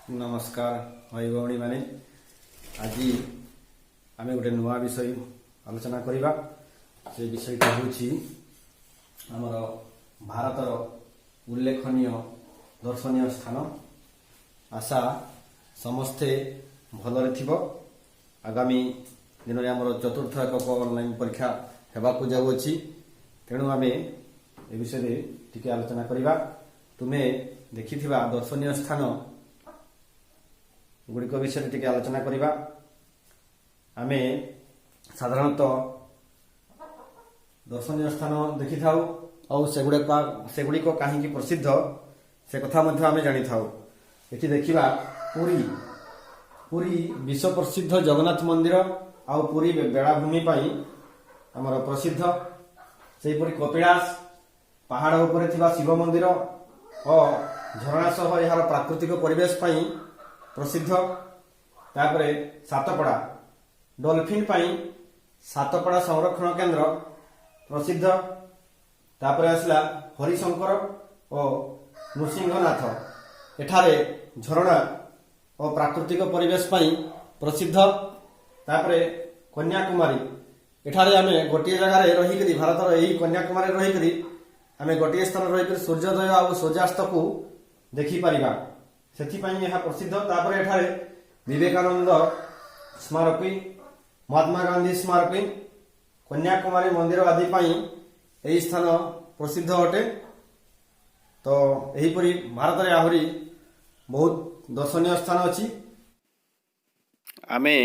ନମସ୍କାର ଭାଇ ଭଉଣୀମାନେ। ଆଜି ଆମେ ଗୋଟେ ନୂଆ ବିଷୟ ଆଲୋଚନା କରିବା। ସେ ବିଷୟଟି ହେଉଛି ଆମର ଭାରତର ଉଲ୍ଲେଖନୀୟ ଦର୍ଶନୀୟ ସ୍ଥାନ। ଆଶା, ସମସ୍ତେ ଭଲରେ ଥିବ। ଆଗାମୀ ଦିନରେ ଆମର ଚତୁର୍ଥ ଏକକ ଅନଲାଇନ୍ ପରୀକ୍ଷା ହେବାକୁ ଯାଉଅଛି। ତେଣୁ ଆମେ ଏ ବିଷୟରେ ଟିକେ ଆଲୋଚନା କରିବା। ତୁମେ ଦେଖିଥିବା ଦର୍ଶନୀୟ ସ୍ଥାନ ଗୁଡ଼ିକ ବିଷୟରେ ଟିକେ ଆଲୋଚନା କରିବା। ଆମେ ସାଧାରଣତଃ ଦର୍ଶନୀୟ ସ୍ଥାନ ଦେଖିଥାଉ ଆଉ ସେଗୁଡ଼ିକ କାହିଁକି ପ୍ରସିଦ୍ଧ, ସେ କଥା ମଧ୍ୟ ଆମେ ଜାଣିଥାଉ। ଏଠି ଦେଖିବା ପୁରୀ। ପୁରୀ ବିଶ୍ୱ ପ୍ରସିଦ୍ଧ ଜଗନ୍ନାଥ ମନ୍ଦିର ଆଉ ପୁରୀ ବେଳାଭୂମି ପାଇଁ ଆମର ପ୍ରସିଦ୍ଧ। ସେହିପରି କପିଳାସ ପାହାଡ଼ ଉପରେ ଥିବା ଶିବ ମନ୍ଦିର ଓ ଝରଣା ସହ ଏହାର ପ୍ରାକୃତିକ ପରିବେଶ ପାଇଁ ପ୍ରସିଦ୍ଧ। ତାପରେ ସାତପଡ଼ା ଡଲଫିନ୍ ପାଇଁ ସାତପଡ଼ା ସଂରକ୍ଷଣ କେନ୍ଦ୍ର ପ୍ରସିଦ୍ଧ। ତାପରେ ଆସିଲା ହରିଶଙ୍କର ଓ ନୃସିଂହନାଥ। ଏଠାରେ ଝରଣା ଓ ପ୍ରାକୃତିକ ପରିବେଶ ପାଇଁ ପ୍ରସିଦ୍ଧ। ତାପରେ କନ୍ୟାକୁମାରୀ। ଏଠାରେ ଆମେ ଗୋଟିଏ ଜାଗାରେ ରହିକରି, ଭାରତର ଏହି କନ୍ୟାକୁମାରୀରେ ରହିକରି, ଆମେ ଗୋଟିଏ ସ୍ଥାନରେ ରହିକରି ସୂର୍ଯ୍ୟୋଦୟ ଆଉ ସୂର୍ଯ୍ୟାସ୍ତକୁ ଦେଖିପାରିବା। ସେଥିପାଇଁ ଏହା ପ୍ରସିଦ୍ଧ। ତାପରେ ଏଠାରେ ବିବେକାନନ୍ଦ ସ୍ମାରକୀ, ମହାତ୍ମା ଗାନ୍ଧୀ ସ୍ମାରକୀ, କନ୍ୟାକୁମାରୀ ମନ୍ଦିର ଆଦି ପାଇଁ ଏହି ସ୍ଥାନ ପ୍ରସିଦ୍ଧ ଅଟେ। ତ ଏହିପରି ଭାରତରେ ଆହୁରି ବହୁତ ଦର୍ଶନୀୟ ସ୍ଥାନ ଅଛି। ଆମେ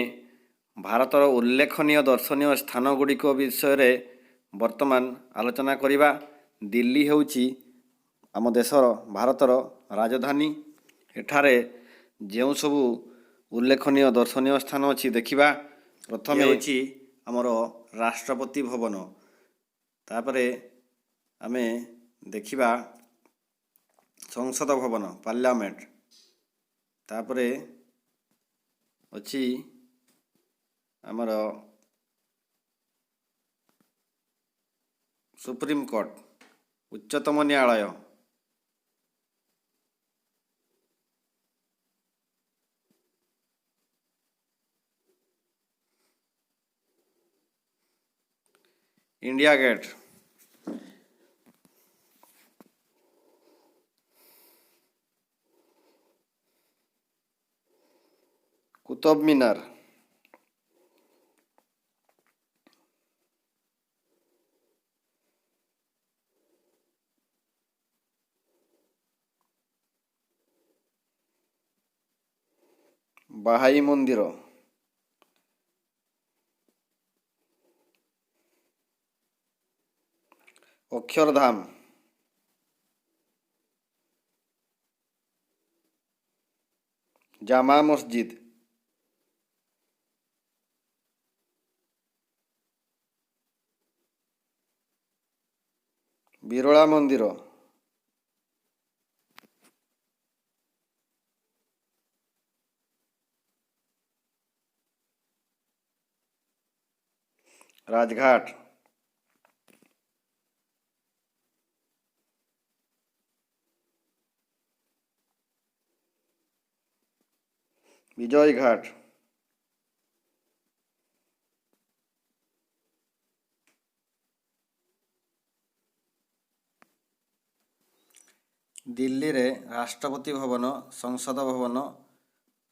ଭାରତର ଉଲ୍ଲେଖନୀୟ ଦର୍ଶନୀୟ ସ୍ଥାନ ଗୁଡ଼ିକ ବିଷୟରେ ବର୍ତ୍ତମାନ ଆଲୋଚନା କରିବା। ଦିଲ୍ଲୀ ହେଉଛି ଆମ ଦେଶର, ଭାରତର ରାଜଧାନୀ। ଏଠାରେ ଯେଉଁ ସବୁ ଉଲ୍ଲେଖନୀୟ ଦର୍ଶନୀୟ ସ୍ଥାନ ଅଛି, ଦେଖିବା। ପ୍ରଥମେ ହେଉଛି ଆମର ରାଷ୍ଟ୍ରପତି ଭବନ। ତାପରେ ଆମେ ଦେଖିବା ସଂସଦ ଭବନ, ପାର୍ଲାମେଣ୍ଟ। ତାପରେ ଅଛି ଆମର ସୁପ୍ରିମକୋର୍ଟ, ଉଚ୍ଚତମ ନ୍ୟାୟାଳୟ। India gate, Qutub Minar, Bahai ମନ୍ଦିର, ଅକ୍ଷରଧାମ, ଜାମା ମସଜିଦ, ବିରଳା ମନ୍ଦିର, ରାଜଘାଟ, ବିଜୟ ଘାଟ। ଦିଲ୍ଲୀରେ ରାଷ୍ଟ୍ରପତି ଭବନ, ସଂସଦ ଭବନ,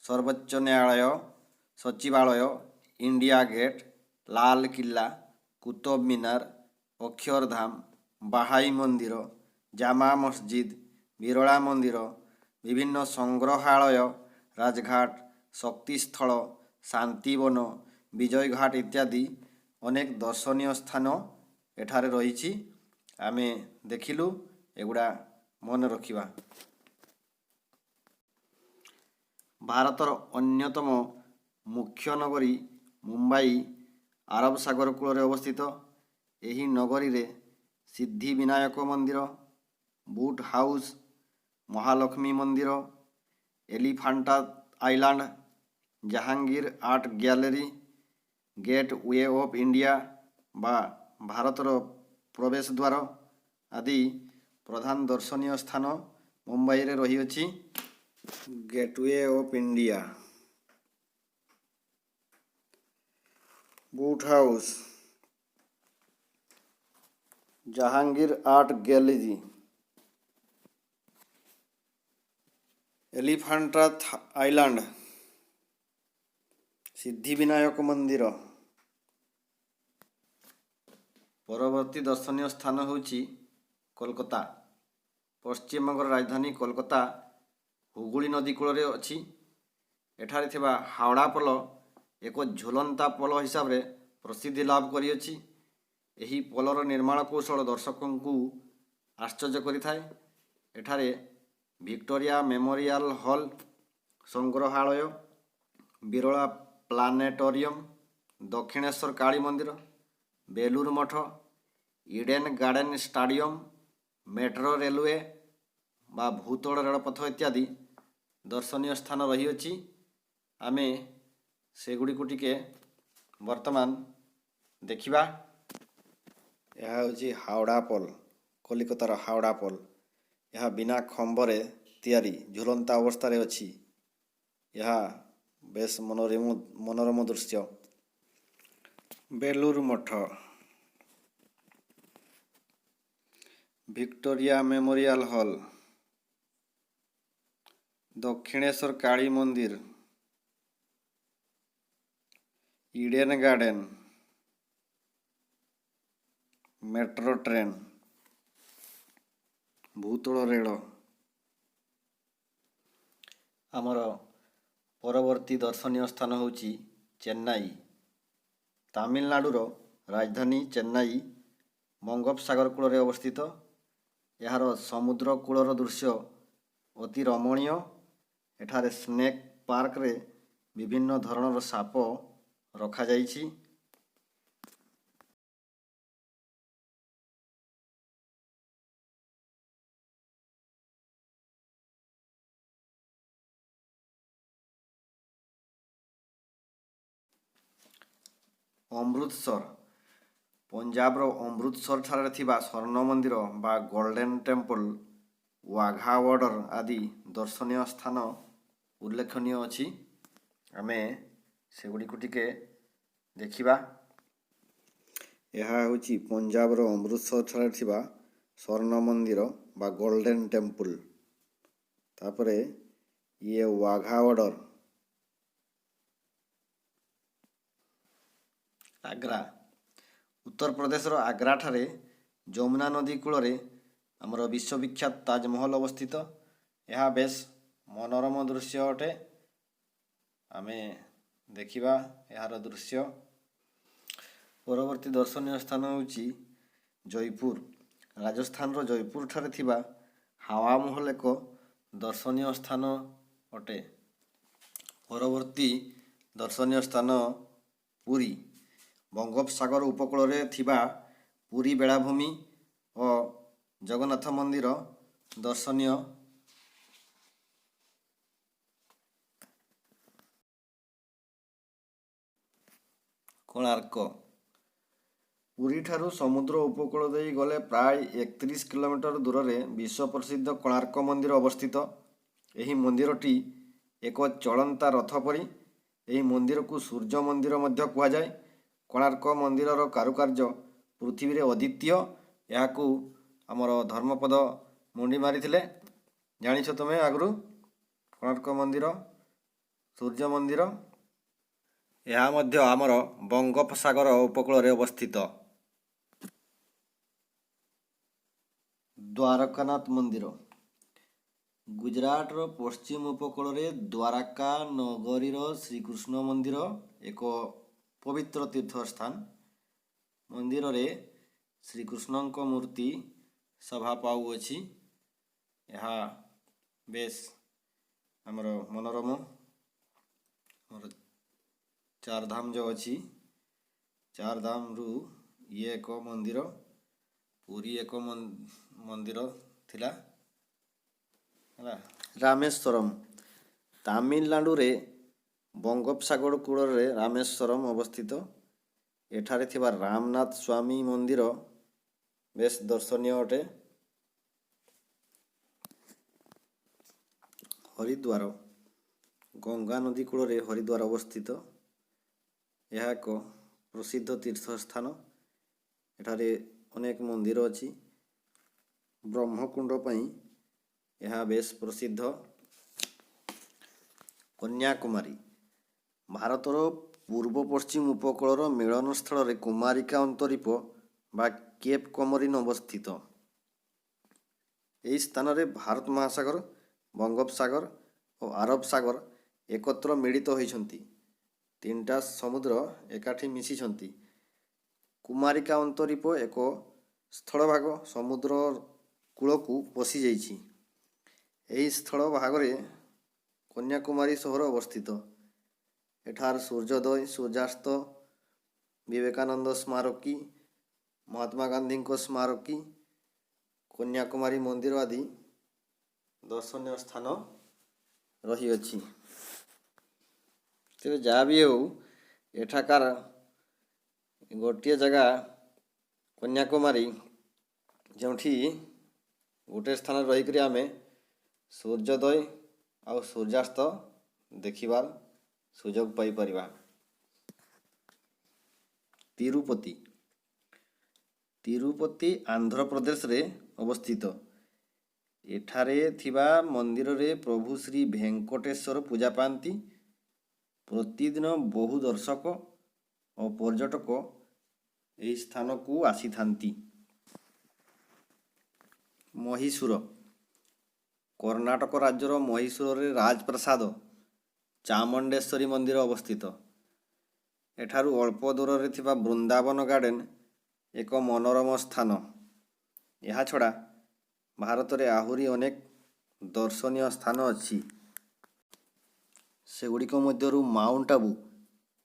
ସର୍ବୋଚ୍ଚ ନ୍ୟାୟାଳୟ, ସଚିବାଳୟ, ଇଣ୍ଡିଆ ଗେଟ୍, ଲାଲକିଲ୍ଲା, କୁତୁବ ମିନାର, ଅକ୍ଷରଧାମ, ବାହାଇ ମନ୍ଦିର, ଜାମା ମସଜିଦ, ବିରଳା ମନ୍ଦିର, ବିଭିନ୍ନ ସଂଗ୍ରହାଳୟ, ରାଜଘାଟ, ଶକ୍ତିସ୍ଥଳ, ଶାନ୍ତିବନ, ବିଜୟଘାଟ ଇତ୍ୟାଦି ଅନେକ ଦର୍ଶନୀୟ ସ୍ଥାନ ଏଠାରେ ରହିଛି। ଆମେ ଦେଖିଲୁ, ଏଗୁଡ଼ା ମନେ ରଖିବା। ଭାରତର ଅନ୍ୟତମ ମୁଖ୍ୟ ନଗରୀ ମୁମ୍ବାଇ ଆରବ ସାଗର କୂଳରେ ଅବସ୍ଥିତ। ଏହି ନଗରୀରେ ସିଦ୍ଧି ବିନାୟକ ମନ୍ଦିର, ବୋଟ୍ ହାଉସ୍, ମହାଲକ୍ଷ୍ମୀ ମନ୍ଦିର, Elephanta island, Jehangir art gallery, gateway of India ବା ଭାରତର ପ୍ରବେଶ ଦ୍ୱାର ଆଦି ପ୍ରଧାନ ଦର୍ଶନୀୟ ସ୍ଥାନ ମୁମ୍ବାଇରେ ରହିଅଛି। Gateway of India, Boat House, Jehangir Art Gallery, Elephanta Island, Siddhivinayak ମନ୍ଦିର। ପରବର୍ତ୍ତୀ ଦର୍ଶନୀୟ ସ୍ଥାନ ହେଉଛି କୋଲକାତା। ପଶ୍ଚିମବଙ୍ଗର ରାଜଧାନୀ କୋଲକାତା ହୁଗୁଳି ନଦୀ କୂଳରେ ଅଛି। ଏଠାରେ ଥିବା ହାୱଡ଼ା ପୋଲ ଏକ ଝୁଲନ୍ତା ପୋଲ ହିସାବରେ ପ୍ରସିଦ୍ଧି ଲାଭ କରିଅଛି। ଏହି ପୋଲର ନିର୍ମାଣ କୌଶଳ ଦର୍ଶକଙ୍କୁ ଆଶ୍ଚର୍ଯ୍ୟ କରିଥାଏ। ଏଠାରେ ଭିକ୍ଟୋରିଆ ମେମୋରିଆଲ ହଲ୍, ସଂଗ୍ରହାଳୟ, ବିରଳା ପ୍ଲାନେଟୋରିୟମ, ଦକ୍ଷିଣେଶ୍ୱର କାଳୀ ମନ୍ଦିର, Belur Math, Eden Garden stadium, metro railway ବା ଭୂତଳ ରେଳପଥ ଇତ୍ୟାଦି ଦର୍ଶନୀୟ ସ୍ଥାନ ରହିଅଛି। ଆମେ ସେଗୁଡ଼ିକୁ ଟିକେ ବର୍ତ୍ତମାନ ଦେଖିବା। ଏହା ହେଉଛି ହାୱଡ଼ା ପୋଲ, କଲିକତାର ହାୱଡ଼ା ପୋଲ। ଏହା ବିନା ଖମ୍ବରେ ତିଆରି, ଝୁଲନ୍ତା ଅବସ୍ଥାରେ ଅଛି। ଏହା ବେଶ ମନୋରମ ଦୃଶ୍ୟ। Belur Math, Victoria Memorial Hall, Dakshineswar Kali Mandir, Eden Garden, metro train, ଭୂତଳ ରେଳ। ଆମର ପରବର୍ତ୍ତୀ ଦର୍ଶନୀୟ ସ୍ଥାନ ହେଉଛି ଚେନ୍ନାଇ। ତାମିଲନାଡ଼ୁର ରାଜଧାନୀ ଚେନ୍ନାଇ ବଙ୍ଗୋପସାଗର କୂଳରେ ଅବସ୍ଥିତ। ଏହାର ସମୁଦ୍ର କୂଳର ଦୃଶ୍ୟ ଅତି ରମଣୀୟ। ଏଠାରେ ସ୍ନେକ୍ ପାର୍କରେ ବିଭିନ୍ନ ଧରଣର ସାପ ରଖାଯାଇଛି। ଅମୃତସର, ପଞ୍ଜାବର ଅମୃତସର ଠାରେ ଥିବା ସ୍ୱର୍ଣ୍ଣ ମନ୍ଦିର ବା ଗୋଲ୍ଡେନ୍ ଟେମ୍ପଲ, ୱାଘା ବର୍ଡ଼ର ଆଦି ଦର୍ଶନୀୟ ସ୍ଥାନ ଉଲ୍ଲେଖନୀୟ ଅଛି। ଆମେ ସେଗୁଡ଼ିକୁ ଟିକେ ଦେଖିବା। ଏହା ହେଉଛି ପଞ୍ଜାବର ଅମୃତସର ଠାରେ ଥିବା ସ୍ୱର୍ଣ୍ଣ ମନ୍ଦିର ବା ଗୋଲ୍ଡେନ୍ ଟେମ୍ପଲ। ତାପରେ ଇଏ ୱାଘା ବର୍ଡ଼ର। ଆଗ୍ରା, ଉତ୍ତରପ୍ରଦେଶର ଆଗ୍ରାଠାରେ ଯମୁନା ନଦୀ କୂଳରେ ଆମର ବିଶ୍ୱବିଖ୍ୟାତ ତାଜମହଲ ଅବସ୍ଥିତ। ଏହା ବେଶ ମନୋରମ ଦୃଶ୍ୟ ଅଟେ। ଆମେ ଦେଖିବା ଏହାର ଦୃଶ୍ୟ। ପରବର୍ତ୍ତୀ ଦର୍ଶନୀୟ ସ୍ଥାନ ହେଉଛି ଜୟପୁର। ରାଜସ୍ଥାନର ଜୟପୁର ଠାରେ ଥିବା ହାୱା ମହଲ ଏକ ଦର୍ଶନୀୟ ସ୍ଥାନ ଅଟେ। ପରବର୍ତ୍ତୀ ଦର୍ଶନୀୟ ସ୍ଥାନ ପୁରୀ। ବଙ୍ଗୋପସାଗର ଉପକୂଳରେ ଥିବା ପୁରୀ ବେଳାଭୂମି ଓ ଜଗନ୍ନାଥ ମନ୍ଦିର ଦର୍ଶନୀୟ। କୋଣାର୍କ, ପୁରୀଠାରୁ ସମୁଦ୍ର ଉପକୂଳ ଦେଇ ଗଲେ ପ୍ରାୟ 31 କିଲୋମିଟର ଦୂରରେ ବିଶ୍ୱପ୍ରସିଦ୍ଧ କୋଣାର୍କ ମନ୍ଦିର ଅବସ୍ଥିତ। ଏହି ମନ୍ଦିରଟି ଏକ ଚଳନ୍ତା ରଥ ପରି। ଏହି ମନ୍ଦିରକୁ ସୂର୍ଯ୍ୟ ମନ୍ଦିର ମଧ୍ୟ କୁହାଯାଏ। କୋଣାର୍କ ମନ୍ଦିରର କାରୁକାର୍ଯ୍ୟ ପୃଥିବୀରେ ଅଦ୍ୱିତୀୟ। ଏହାକୁ ଆମର ଧର୍ମପଦ ମୁଣ୍ଡି ମାରିଥିଲେ। ଜାଣିଛ ତୁମେ ଆଗରୁ କୋଣାର୍କ ମନ୍ଦିର ସୂର୍ଯ୍ୟ ମନ୍ଦିର? ଏହା ମଧ୍ୟ ଆମର ବଙ୍ଗୋପସାଗର ଉପକୂଳରେ ଅବସ୍ଥିତ। ଦ୍ୱାରକାନାଥ ମନ୍ଦିର, ଗୁଜରାଟର ପଶ୍ଚିମ ଉପକୂଳରେ ଦ୍ୱାରକା ନଗରୀର ଶ୍ରୀକୃଷ୍ଣ ମନ୍ଦିର ଏକ ପବିତ୍ର ତୀର୍ଥସ୍ଥାନ। ମନ୍ଦିରରେ ଶ୍ରୀକୃଷ୍ଣଙ୍କ ମୂର୍ତ୍ତି ଶୋଭା ପାଉଅଛି। ଏହା ବେଶ ଆମର ମନୋରମ। ଆମର ଚାରଧାମ ଯେଉଁ ଅଛି, ଚାରଧାମରୁ ଇଏ ଏକ ମନ୍ଦିର। ପୁରୀ ଏକ ମନ୍ଦିର ଥିଲା ହେଲା। ରାମେଶ୍ୱରମ, ତାମିଲନାଡ଼ୁରେ ବଙ୍ଗୋପସାଗର କୂଳରେ ରାମେଶ୍ୱରମ ଅବସ୍ଥିତ। ଏଠାରେ ଥିବା ରାମନାଥ ସ୍ୱାମୀ ମନ୍ଦିର ବେଶ ଦର୍ଶନୀୟ ଅଟେ। ହରିଦ୍ୱାର ଗଙ୍ଗା ନଦୀ କୂଳରେ ହରିଦ୍ୱାର ଅବସ୍ଥିତ। ଏହା ଏକ ପ୍ରସିଦ୍ଧ ତୀର୍ଥସ୍ଥାନ। ଏଠାରେ ଅନେକ ମନ୍ଦିର ଅଛି। ବ୍ରହ୍ମକୁଣ୍ଡ ପାଇଁ ଏହା ବେଶ ପ୍ରସିଦ୍ଧ। କନ୍ୟାକୁମାରୀ ଭାରତର ପୂର୍ବ ପଶ୍ଚିମ ଉପକୂଳର ମିଳନସ୍ଥଳରେ କୁମାରିକା ଅନ୍ତରୀପ ବା କେପ୍ କମରିନ୍ ଅବସ୍ଥିତ। ଏହି ସ୍ଥାନରେ ଭାରତ ମହାସାଗର, ବଙ୍ଗୋପସାଗର ଓ ଆରବ ସାଗର ଏକତ୍ର ମିଳିତ ହୋଇଛନ୍ତି। ତିନିଟା ସମୁଦ୍ର ଏକାଠି ମିଶିଛନ୍ତି। କୁମାରିକା ଅନ୍ତରୀପ ଏକ ସ୍ଥଳଭାଗ ସମୁଦ୍ର କୂଳକୁ ପଶିଯାଇଛି। ଏହି ସ୍ଥଳ ଭାଗରେ କନ୍ୟାକୁମାରୀ ସହର ଅବସ୍ଥିତ। ଏଠାର ସୂର୍ଯ୍ୟୋଦୟ, ସୂର୍ଯ୍ୟାସ୍ତ, ବିବେକାନନ୍ଦ ସ୍ମାରକୀ, ମହାତ୍ମା ଗାନ୍ଧୀଙ୍କ ସ୍ମାରକୀ, କନ୍ୟାକୁମାରୀ ମନ୍ଦିର ଆଦି ଦର୍ଶନୀୟ ସ୍ଥାନ ରହିଅଛି। ତେବେ ଯାହା ବି ହେଉ, ଏଠାକାର ଗୋଟିଏ ଜାଗା କନ୍ୟାକୁମାରୀ, ଯେଉଁଠି ଗୋଟେ ସ୍ଥାନରେ ରହିକରି ଆମେ ସୂର୍ଯ୍ୟୋଦୟ ଆଉ ସୂର୍ଯ୍ୟାସ୍ତ ଦେଖିବାର ସୁଯୋଗ ପାଇପାରିବା। ତିରୁପତି ତିରୁପତି ଆନ୍ଧ୍ରପ୍ରଦେଶରେ ଅବସ୍ଥିତ। ଏଠାରେ ଥିବା ମନ୍ଦିରରେ ପ୍ରଭୁ ଶ୍ରୀ ଭେଙ୍କଟେଶ୍ୱର ପୂଜା ପାଆନ୍ତି। ପ୍ରତିଦିନ ବହୁ ଦର୍ଶକ ଓ ପର୍ଯ୍ୟଟକ ଏହି ସ୍ଥାନକୁ ଆସିଥାନ୍ତି। ମହୀଶୂର କର୍ଣ୍ଣାଟକ ରାଜ୍ୟର ମହୀଶୂରରେ ରାଜପ୍ରାସାଦ ଚାମୁଣ୍ଡେଶ୍ୱରୀ ମନ୍ଦିର ଅବସ୍ଥିତ। ଏଠାରୁ ଅଳ୍ପ ଦୂରରେ ଥିବା ବୃନ୍ଦାବନ ଗାର୍ଡ଼େନ ଏକ ମନୋରମ ସ୍ଥାନ। ଏହାଛଡ଼ା ଭାରତରେ ଆହୁରି ଅନେକ ଦର୍ଶନୀୟ ସ୍ଥାନ ଅଛି। ସେଗୁଡ଼ିକ ମଧ୍ୟରୁ ମାଉଣ୍ଟ ଆବୁ,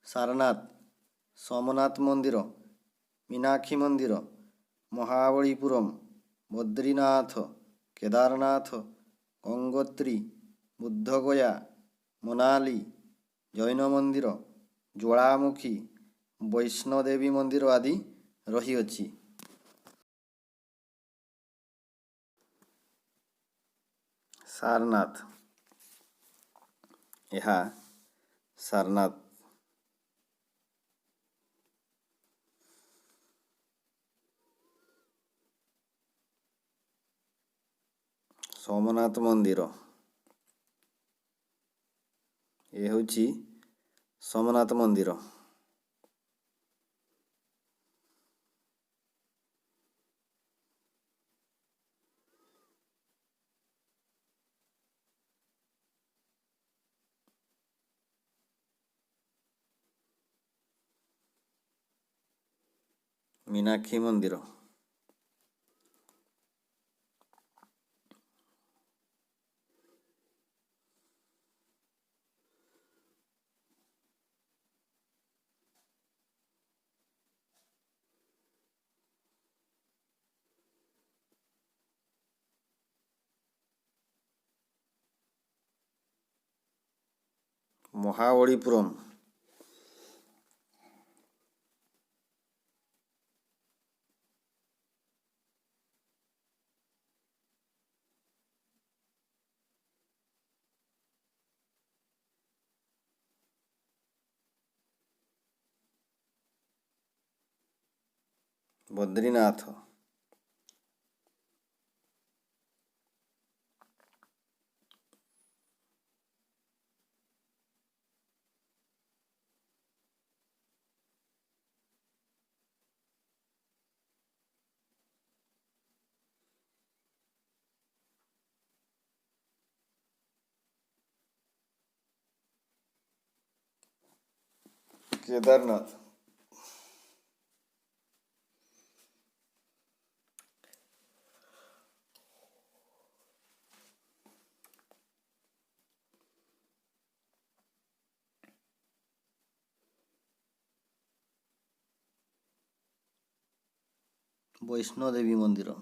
ସାରନାଥ, ସୋମନାଥ ମନ୍ଦିର, ମୀନାକ୍ଷୀ ମନ୍ଦିର, ମହାବଳୀପୁରମ୍, ବଦ୍ରିନାଥ, କେଦାରନାଥ, ଗଙ୍ଗୋତ୍ରୀ, ବୁଦ୍ଧଗୟା, ମନାଲି, ଜୈନ ମନ୍ଦିର, ଜ୍ୱାଳାମୁଖୀ, ବୈଷ୍ଣୋଦେବୀ ମନ୍ଦିର ଆଦି ରହିଅଛି। ସାରନାଥ ଏହା ସାରନାଥ। ସୋମନାଥ ମନ୍ଦିର, ଏ ହେଉଛି ସୋମନାଥ ମନ୍ଦିର। ମୀନାକ୍ଷୀ ମନ୍ଦିର। ମହାବଳୀପୁରମ୍। ବଦ୍ରିନାଥ। କେଦାରନାଥ। ବୈଷ୍ଣୋଦେବୀ ମନ୍ଦିର।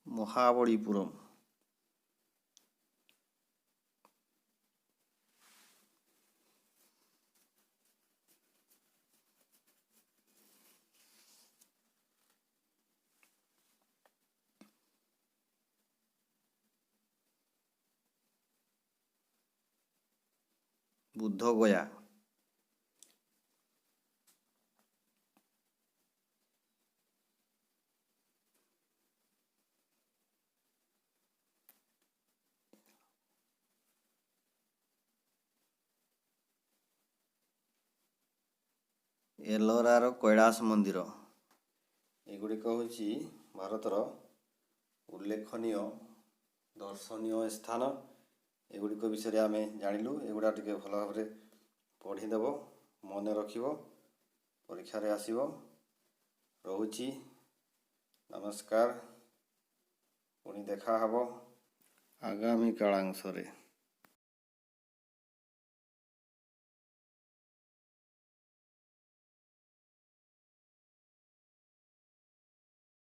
ମହାବଳୀପୁରମ୍। ବୁଦ୍ଧଗୟା। ଏଲୋରାର କୈଳାସ ମନ୍ଦିର। ଏଗୁଡ଼ିକ ହେଉଛି ଭାରତର ଉଲ୍ଲେଖନୀୟ ଦର୍ଶନୀୟ ସ୍ଥାନ। ଏଗୁଡ଼ିକ ବିଷୟରେ ଆମେ ଜାଣିଲୁ। ଏଗୁଡ଼ା ଟିକେ ଭଲ ଭାବରେ ପଢ଼ିଦେବ, ମନେ ରଖିବ, ପରୀକ୍ଷାରେ ଆସିବ। ରହୁଛି, ନମସ୍କାର। ପୁଣି ଦେଖା ହେବ ଆଗାମୀ କାଳାଂଶରେ।